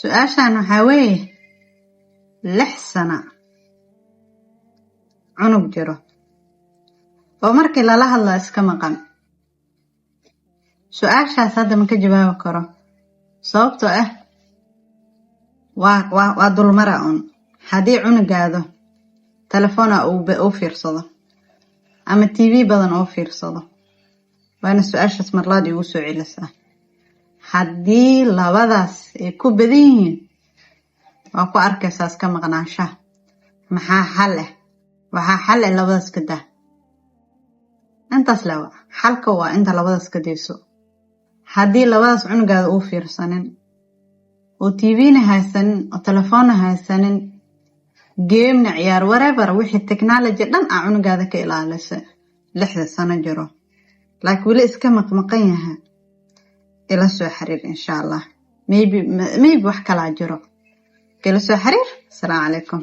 Su-aashan waxaa weeye, 6 sano cunug jiro oo markii lala hadla iska maqan. Su-aashaas hadda ma ka jawaabi karo, sababtoo ah waa dulmara un. Haddii cunugaado telefoona uu fiirsado ama TV badan oo fiirsado, waana su-aashaas marlaad igu soo celisaa. Haddii labadaas ay ku badan yihiin, waa ku arkaysaa iska maqnaanshaha. Maxaa xal ah? Waxaa xal ah labadaas ka daa. Intaas lewa xalka waa inta labadaas ka dayso. Haddii labadaas cunugaada uu fiirsanin oo TV-na haysanin oo telefoonna haysanin, game-na ciyaar, whatever, wixii technology dhan a cunugaada ka ilaalisa 6da sano jiro, laakiin weli iska maqmaqan yaha, ila soo xiriir, insha Allah. Maybe wax kalaa jiro. Ila soo xiriir. Asalaamu calaykum.